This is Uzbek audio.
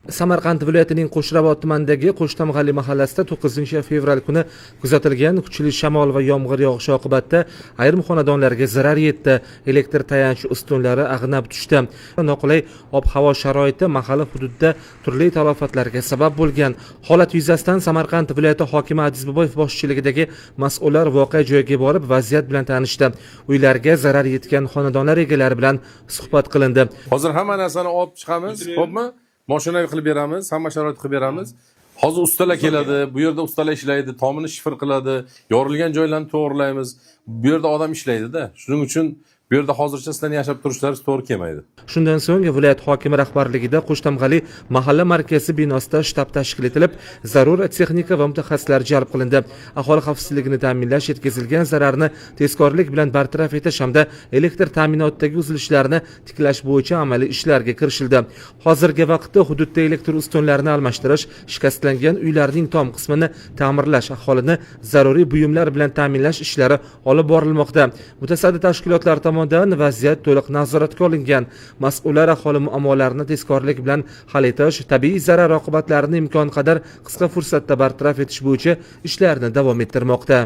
Samarqand viloyatining Qo'shrabot tumanidagi Qo'shtamg'ali mahallasida 9 fevral kuni kuzatilgan kuchli shamol va yomg'ir yog'ishi oqibatida ayrim xonadonlarga zarar yetdi. Elektr tayanch ustunlari ag'nab tushdi. Noqulay ob-havo sharoiti mahalla hududida turli talofatlarga sabab bo'lgan. Holat yuzasidan Samarqand viloyati hokimi Aziz Boboyev boshchiligidagi mas'ullar voqea joyiga borib, vaziyat bilan tanishdi. Uylarga zarar yetgan xonadonlar egalari bilan suhbat qilindi. Hozir hamma narsani olib chiqamiz, xo'pmi? Moshina qilib beramiz, hamma sharoit qilib beramiz. Hozir ustalar keladi, bu yerda ustalar ishlaydi, tomini shifr qiladi, yorilgan joylarni to'g'rilaymiz. Bu yerda odam ishlaydi-da. Shuning uchun bu yerda hozircha sizlarni yashab turishlaringiz to'g'ri kelmaydi. Shundan so'ng viloyat hokimi rahbarligida Qo'shtamg'ali mahalla markazi binosida shtab tashkil etilib, zarur texnika va mutaxassislar jalb qilindi. Aholi xavfsizligini ta'minlash, yetkazilgan zararni tezkorlik bilan bartaraf etish hamda elektr ta'minotidagi uzilishlarni tiklash bo'yicha amaliy ishlarga kirishildi. Hozirgi vaqtda hududda elektr ustunlarini almashtirish, shikastlangan uylarning tom qismini ta'mirlash, aholini zaruriy buyumlar bilan ta'minlash ishlari olib borilmoqda. Mutasaddi tashkilotlar tomonidan vaziyat to'liq nazoratga olingan. Mas'ullar aholi muammolarini tezkorlik bilan hal etish, tabiiy zarar oqibatlarini imkon qadar qisqa fursatda bartaraf etish bo'yicha ishlarni davom ettirmoqda.